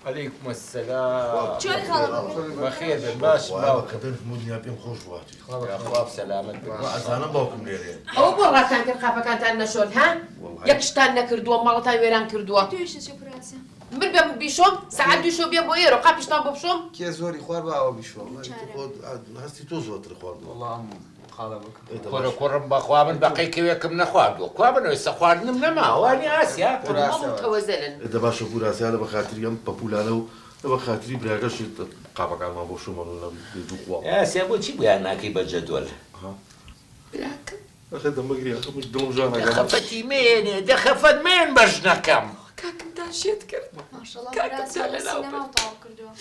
علیکم السلام. چۆنی خاڵە بەکر؟ بەخێر بن باشم باوکم. بەخێر هەموو دنیا پێم خۆش بوو هاتی. یاخوا سەلامەت بن. وا ئەزانم باوکم لێرەیە. ئەوە بۆ ڕاتان کرد قاپەکانتان نەشۆرد ها؟ یەک شتان نەکردووە ماڵتان وێران کردووە. دوویش دەچێ پوراسیا. من بێم بیشۆم سەعات دووی شەو بێم بۆ ئێرە قاپیشتان بۆ بشۆم؟ کێ زۆری خوارد با ئەوە بیشۆ. وەڵای تۆ خۆت هەستی تۆ زۆرتر خواردووە. وەڵا ئەم خاڵە بکە. کورە کوڕم بەخوا من بەقەی کەوێکم نەخواردووە کوا من ئێستا خواردنم نەماوە وانی ئاسیا؟ هەموو متەوەزەلن. دە باشە پوراسیا لە بەخاتری ئەم پەپولانە و لە بەخاتری براکەشت قاپەکانمان بۆ شۆمەن و نەبێت دووخوا. ئاسیا بۆچی بۆیان ناکەی بە جەدوەل؟ براکەم. ئەخە دەمەگری ئەخە من دڵم ژان دە ئەکا. خەفەتی مێنێ دە خەفەت مێن بە ژنەکەم. کاکمتان شێت کرد. ماشەڵا کاکمتان پوراسیا لە لەناو سینەما برد. تەواو کردووە.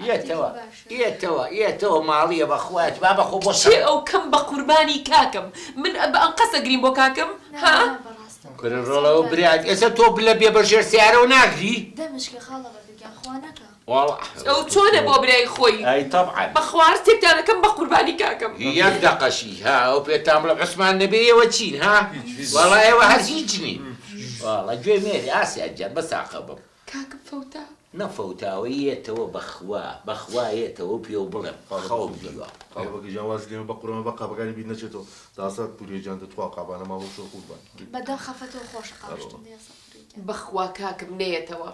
یەتەوە ئەکتیڤی باشە. یەتەوە یەتەوە ماڵیە بەخوات بابە خۆ بۆ چێ شەڕ. ئەو کەم بە قوربانی کاکم من بە ئەنقەست ئەگریم بۆ کاکم نا ها؟ نا بەڕاستم کورە پوراسیا ڕۆڵەوە جارێ. برات ئێستا تۆ بلە بێ بە ژێر سیارەوە ناگری؟ دەمشکە خاڵە بەکر گیان خوا نەکا. وەڵا. ئەو چۆنە بۆ برای خۆی؟ ئەی تەبعەن. بەخوا هەر تێکتان ئەکەم بە قوربانی کاکم. یەک دەقەشی ها ئەو پێتان بڵێم عوسمان نەبێ ئێوە چین ها؟ وەڵا ئێوە هەر هیچ نین. وەڵا گوێ مێرێ ئاسیا گیان بەس ئاقە بم. کاکم فەوتا. نەفەوتاوە یەتەوە بەخوا بەخوا یەتەوە پێو بڵێم خەوم دیوە. خاڵە بەکر گیان وازی لێمە بەقوربان با قاپەکانی بیر نەچێتەوە داسات پوریە گیان دە تخوا قاپانە ماڵ شۆ قوربان. بەدەم خەفەتەوە خۆشە قاپشتن دێ سەفوری گیان. بەخوا کاکم نەیەتەوە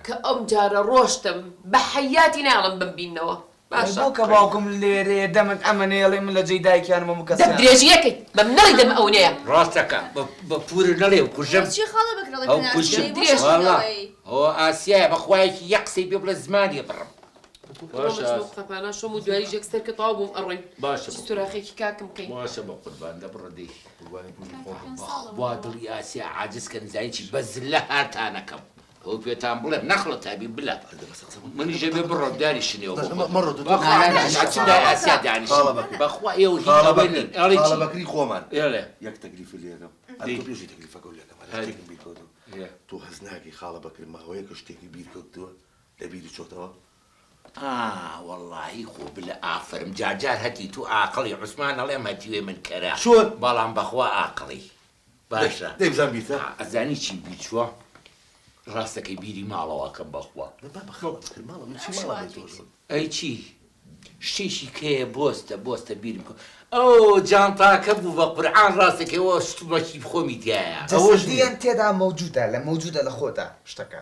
کە ئەم جارە ڕۆشتم بە حەیاتی نایەڵم بمبیننەوە باشە. بۆ کە باوکم لێرەیە دەمت ئەمە نەیەڵێ من لە جێی دایکیانم هەموو دەم کەسیان. درێژی ئەکەیت بەم نەڵێی دەم ئەونەیە. ڕاستەکا بە پورە نەڵێ کوژم بۆچی خاڵە بەکر ئەڵێ ئەو پێناسی کوژم دەی بۆ درێژ. شتی وەڵا ئەڵێی. ئەوە ئاسیایە بەخوایەکی یەک قسەی پێ بڵێ زمانی بڕم. ڕۆڵە باشە چمە قوتابخانە شۆم و دواییش یەکسەر کە تەواو بووم ئەڕۆین باشە چ بە سوراخێکی کاکم بکەین. باشە بە قوربان دە بڕە دەی. قوربانی پوری کاکە خۆم. پێنج ساڵە بەخوا وەرەوە. دڵی ئاسیا عاجز کەن زانی چی بە زلە هارتانەکەم. ئەو پێتان بڵێم نەخڵەتابی بلە منیش ئەبێ بڕۆم دانیشنێەوە بۆ خۆت. مەڕۆ دە بەخوا نا، نا، دانیش ئەچم لای ئاسیا دانیشم خاڵە بەکر. بەخوا ئێوە هیچ خاڵە ئەوە بەکر نین ئەڵێ خاڵە چی بەکری خۆمان ئێڵێ یەک تەکلیفی لێکەم دەی. تۆ پێشی تەکلیفەکە لێکەم هەر هەی. شتێکم بیر کەوتەوە ئێ. تۆ هەست ناکەی خاڵە بەکر ماوەیەکە شتێکی بیر کەوتووە لە بیری چۆتەوە؟ ئا وەڵاهی خۆ بلە ئافەرم جار جار هەتی تو ئاقڵی عوسمان ئەڵێم هەتیوێ من کەرە چۆن؟ بەڵام بەخوا ئاقڵی باشە دەی بزان بیرتە؟ ئەزانی چیم بیر چووە ڕاستەکەی بیری ماڵەوەکەم بەخوا نە بابە خاڵە بەکر ماڵە من چی ماڵە بێ تۆ ئەی چی شتێکی کەیە بۆستە بۆستە بیرم کە ئەو جانتاکە بوو بە قورعان ڕاستەکەی ئەوە شتومەکی خۆمی تیایە ئەوەش نییە. جەسەدیەن تێدا مەوجودە لە مەوجودە لە خۆتا شتەکە.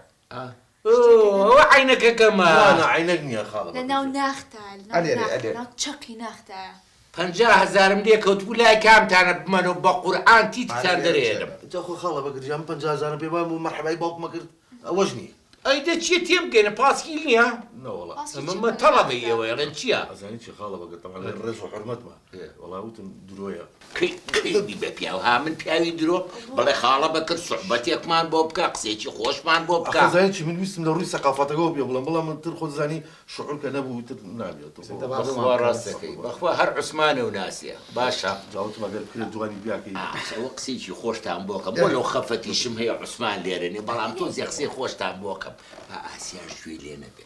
ئەوە عەینەکەکەمە. نا نا عەینەک نییە خاڵە لە بەکر ناو گیان. ناختا لە ناو ئەلێرێ ناخ ئەلێرێ. ناو چەقی ناختایە. 50 هەزارم لێ کەوتبوو لای کامتانە بمەنەوە بە قورعان تیتتان دەرێنم. جا خۆ خاڵە بەکر گیان من 50 هەزارم پێ بابوو مەرحەبای باوکمە کرد ئەوەش نییە. ئەی دە چیە تێبگەینە پاسکیل نییە؟ نەوەڵا. پاسکیل ئەمە چی مەتەڵەبەی بکەن ئێوە ئەڵێن چییە؟ ئەزانی چی خاڵە بەکر تەبعەن لە ڕێز و حورمەتمە وەڵا وتم درۆیە. کەی کەی بە پیاو ها من پیاوی درۆ بڵێ خاڵە بەکر سوحبەتێکمان بۆ بکە قسێکی خۆشمان بۆ بکە. ئەخە زانی چی من ویستم لە ڕووی سەقافەتەکەوە پێ بڵێم بەڵام من تر خۆت زانی شعور کە نەبوو تر نابێت. بەخوا ڕاستەکەی بەخوا هەر عوسمانە و ناسێ باشە. جا وتم ئەگەر بکرێت دوانی بیاکەی. ئەوە قسێکی خۆشتان بۆ کەم بۆ لەو خەفەتیشم هەیە عوسمان لێرە نیە بەڵام تۆزێ قسەی خۆشتان بۆ کەم با ئاسیاش گوێی لێ نەبێ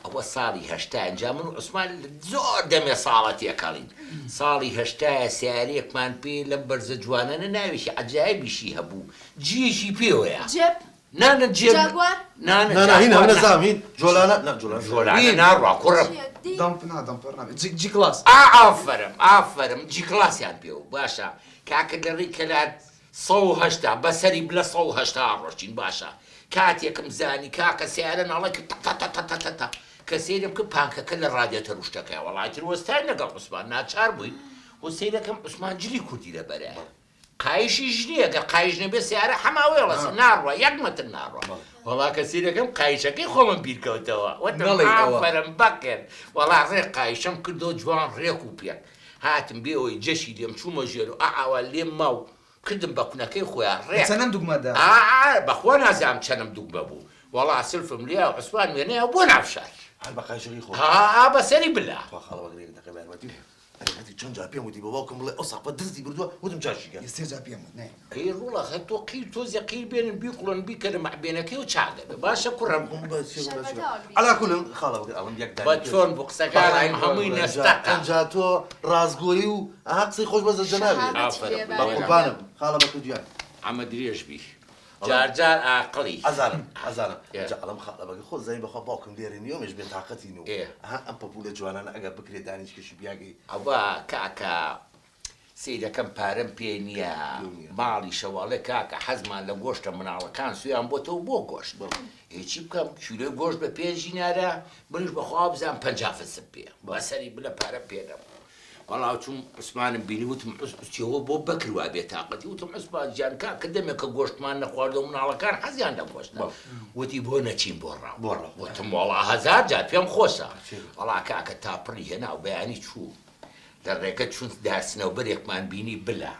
ئەوە ساڵی 80 ئینجا من و عوسمان زۆر دەمێ ساڵە تێکەڵین ساڵی هەشتایە سیارەیەکمان پێ لەم بەرزە جوانانە ناوێکی عەجایبیشی هەبوو جیەکی پێوەیە جێب نا نا جێب جاگوار؟ نا نا نا نا هین جاگوار هەمە نا. زام هین جۆلانە نا جۆلانە جۆلانە ناڕوا کوڕم چییە؟ دی دەمپ نا دەمپەر نابێ جی جی کلاس. ئا ئافەرم ئافەرم جی کلاسیان پێوە باشە کاکە لە ڕێی کەلار 180 بەسەری بلە 180 ڕۆشتین باشە کاتێکم زانی کاکە سیارە ناڵە کرد تا تا تا تا تا تا کە سەیرم کرد پانکەکە لە ڕادێتەر و شتەکەیە وەڵا ئیتر وەستاین لەگەڵ عوسمان ناچار بووین و سەیرەکەم عوسمان جلی کوردی لەبەرە قایشیش نییە گەر قایش نەبێ سیارە حەماوێڵەسە ناڕوا یەک مەتر ناڕوا وەڵا کە سیرەکەم قایشەکەی خۆمم بیرکەوتەوە وتم نەڵێی ئەوە. ئافەرم بەکر وەڵا ڕێک قایشەم کردەوە جوان ڕێک و پێک هاتم بێ ئەوەی جەشی لێم چوومە ژێر و ئاوا لێم ماو کردم بە کونەکەی خۆیان ڕێک چەنەم دوگمەدا؟ ئا بەخوا نازانم چەنم دوگمە بوو وەڵا سلفم لێ عوسمان وێنەیە بۆ ناوشار هەر بە قایشەکەی خۆ ها بەسەری بلا خوا خاڵە بەکر یەک دەقە بە یارمەتی ئەرێ هەتی چەند جار پێم وتی بە باوکم بڵێ ئەو سەقفە درزی بردووە وتم چاشی کە. سێ جار پێم وت نەی. ئەی ڕۆڵە خە تۆ قیر تۆزێ قیر بێنن بیکوڵن بیکەنە مەعبێنەکەی و چاک دەبێ باشە کوڕم عەلا کولن خاڵە بەکر ئەڵێم یەک دانە بە چۆن بوو قسەکانم هەمووی نەستەقە. ئەنجا تۆ ڕاستگۆیی و ئەها قسەی خۆش بەس جەنابێ. شەهامەتی لێ بە بارێ. قوربانم خاڵە بەکر گیان. عەمە درێژ بی. جار جار ئاقڵی. ئەزانم ئەزانم ئێ. جا ئەڵێم خاڵە بەکر خۆت زانی بەخوا باوکم لێرە نییە ئەمەش بێتاقەتین و ئێ. ئەها ئەم پەپوولە جوانانە ئەگەر بکرێ دانیشکەشی بیاگەی. ئەوە کاکە سەیرەکەم پارەم پێ نییە ماڵیشەوە ئەڵێ کاکە حەزمان لە گۆشتە مناڵەکان سویان بۆتەوە بۆ گۆشت ئێ چی بکەم کیلۆی گۆشت بە پێنج دینارە منیش بەخوا بزانم 50 فلسم پێ بەسەری بلە پارەم پێ نەبوو وەڵا چووم عوسمانم بینی وتم عوس چێوە بۆ بەکر وا بێتاقەتی وتم عوسمان گیان کاکە دەمێکە گۆشتمان نەخواردەوە مناڵەکان حەزیان لە گۆشتە وتی بۆ نەچین بۆ ڕاو بۆ ڕاو. وتم وەڵا هەزار جار پێم خۆشە وەڵا کاکە تا پڕی هێنا و بەیانی چوو لە ڕێگە چوون دارسنەوبەرێکمان بینی بلە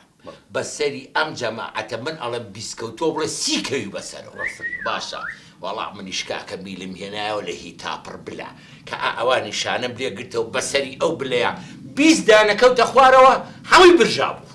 بەسەری ئەم جەماعەتە من ئەڵێم 20 کەوتۆ بڵێ 30 کەوی بەسەرەوە باشە وەڵا منیش کاکە میلم هێنایەوە لە هی تاپڕ بلە کە ئا ئەوا نیشانەم لێ گرتەوە بەسەری ئەو بلەیە 20 دانە کەوتە خوارەوە هەمووی برژا بوو.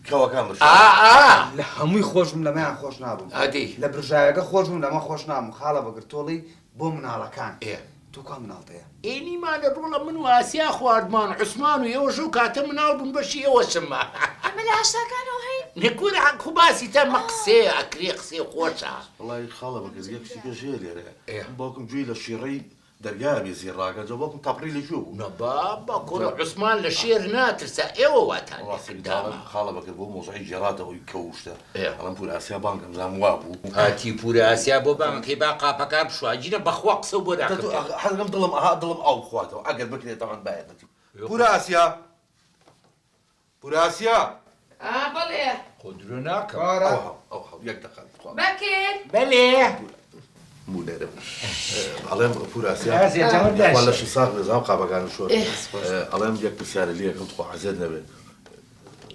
کەوەکان برژا. ئا ئا. لە هەمووی خۆش بووم لەمەیان خۆش نابووم. ئەدی. لە برژایەکە خۆش بووم لەمە خۆش نابووم خاڵە بەکر تۆڵی بۆ مناڵەکان. ئێ. تۆ کوا مناڵت هەیە؟ ئێ نیمانە ڕۆڵە من و ئاسیا خواردمان عوسمان و ئێوەش ئەو کاتە مناڵ بوون بەشی ئێوەشم ما. ئێمە لە هەشتاکانەوە هەین؟ نە کورە حەق خو باسی تەمە قسەیە ئەکرێ قسەی خۆشە. وەڵای خاڵە بەکر یەک شتی کەش هەیە لێرە ئێ. باوکم گوێی لە شیڕەی دەرگا بێ زێڕ ڕاکە جا باوکم تاپڕی لە کوێ بوو؟ نە بابە کوڕە عوسمان لە شێر ناترسا ئێوە واتان لێ ڕاستی کرد داڵم داما. خاڵە بەکر بۆ مۆزعی گێڕاتەوەی کەوشتە ئێ. ئەڵێم پور ئاسیا بانگم زام وا بوو. هاتی پورە ئاسیا بۆ بانگەکەی با قاپەکان بشوا گیرە بەخوا قسەو بۆ دە ناکەم تۆ جا. حەزەکەم دڵم ئەها دڵم ئاو بخواتەوە ئەگەر بکرێت تەبعەن بایەتەتی. پورە ئاسیا پورە ئاسیا. ئا بەڵێ. خۆ درۆ ناکەم. کارە. ئەوها ئەوها یەک دەقە تخوا. بەکر. بەلێ. مونەرم ئەڵێم پور ئاسیا ئاسیا جواب داشت. خوا لەشی ساغ بێ زاو قابەکان شۆر. ئەڵێم یەک پرسیارە لێ یەکەم تخوا عەزێت نەبێت.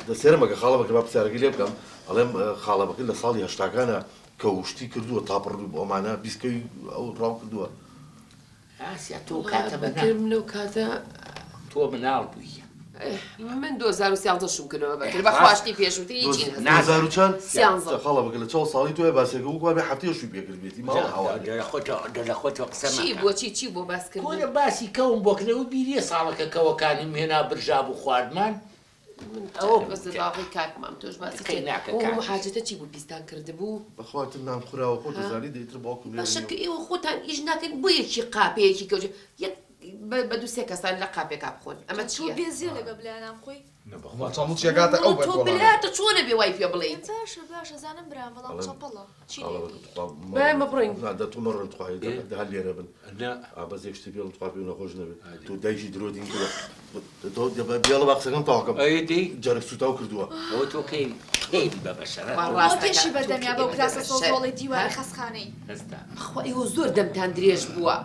دەسێرم ئەگە خاڵە بەکر با پرسیارەکەی لێ بکەم ئەڵێم خاڵە بەکر لە ساڵی هەشتاکانە کەوشتی کردووە تاپڕ ئەمانە بیسکەوی ئەو ڕاو کردووە. ئاسیا تۆ کاتە بەکر مناڵ. من لەو کاتە تۆ مناڵ بووی. من 2013 شوم کردەوە بەکر بە خواشتی پێشووتر هیچی نەزانم. نا. هزار و چەند؟ سیانزە. خاڵە بەکر لە چەند ساڵی تۆیە باسێکە وەکو وابێ هەفتەیە شووی پێ کردبێتی ماڵ هەوا. لە خۆتەوە قسە چی مەکە. بۆ چی چی بۆ باس کردن؟ کورە باسی کەوم بۆ کرێ و بیریە ساڵەکە کەوەکانیم هێنا برژا بوو خواردمان. ئەوە بەس باقی کاک مام تۆش باسی قەی ناکە ئەو کاک. حاجەتە چی بوو پیستان کردبوو؟ بەخواتر نان خوراوە خۆت دەزانی دەیتر باوکم لێرە باشە نییە. کە ئێوە خۆتان ئیش ناکەن بۆ یەکی قاپەیەکی کەوچ یەک بە دوو سێ کەسان لە قاپێکا بخۆن ئەمە تۆ چییە؟ بێزیە لەگە بلایەنام خۆی. خوا چەمڵ چێکاتە ئەو تۆ بەرگۆڵانە. بلاتە چۆنە بێ وای پێ بڵێیت؟ باشە باشە زانم برام بەڵام ئەڵێم. چەپەڵە چی خاڵە لێ بەکر تخوا با ئێمە بڕۆین. نا دە تۆ مەڕۆن تخوا دە هەر لێرە بن. نا. ئا بەس یەک شتی پێڵم تخوا پێم نەخۆش نەبێت. تۆ دایکی درۆ دین کردووە. تۆ بێڵە با قسەکەم تەواو کەم. ئەی دی؟ جەرگ سووتاو کردووە. ئەوە تۆ کەی کەی بە بەشەرە؟ وا بۆ ڕاستەکە. پێشی بەردەمیا بەو کراسە بەشەر. سەوزۆڵەی دیواری ها؟ خەسخانەی. هەستا. خوا ئێوە زۆر دەمتان درێژ بووە.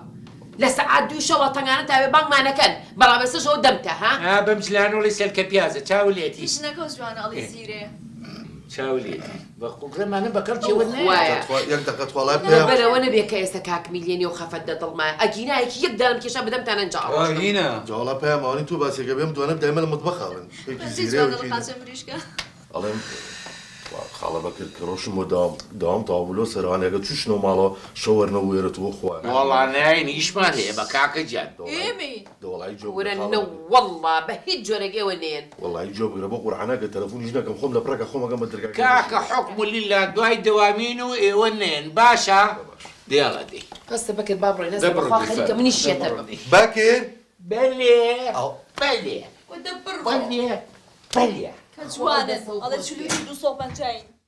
لە سەعات دوو شەوە تەنگانە تاوێ بانگمانەکەن بەڵام ئێستاشەوە دەمتە ها؟ ئا بەم جلانۆڵی سێلکە پیازە چاو لێتی. ژنەکە جوانە ئەڵێ زیرێ. چاو لێتی. بە قوگرەمانە بە کەڵکی وەر نایە. وایە. تخوا یەک دەقە تخوا لای پێ. لەبەرەوە نەبێ کە ئێستا کاک میلیێنی و خەفەت لە دڵمایە ئەگینایەکی یەک دانم کێشا بەدەمتان ئەنجا ئەڕۆشتم. هینە. جا وەڵا پەیام ئەوانەی تۆ باسێکە بێم دوانە دایمە لە مەتبەخا بن. یەکی چی زیرێ و جوانە لە یەکی قاچە مریشکە. ئەڵێم خاڵە بەکر کە ڕۆشم بۆ داوام داوام تەواو بوو لەو سەرەوانێکە چوشنەوە ماڵەوە شەوەرنەوە وێرەتەوە خوایە. وەڵا ناین ئیشمان هەیە بە کاکە گیان. ئێمەی. دەوەڵای جۆ ورە نە وەڵڵا بە هیچ جۆرێک ئێوە نێن. وەڵای جۆ بگرە بۆ قورعانە کە تەلەفۆنیش نەکەم خۆم لە پڕەکە خۆمەکەم بە دەرگاکە. کاکە حوکم لله دوای دەوامین و ئێوە نێن باشە؟ دێڵە دێ. هەستە بەکر با بڕۆین هەستە دەبڕۆ بەخوا دیفا. خەریکە منیش شێتە بم. بەکر بەلێ ئەو. بەلێ وە دەبڕۆ. بەلێ بەلێ. کە جوانن ئەڵێ 42 250.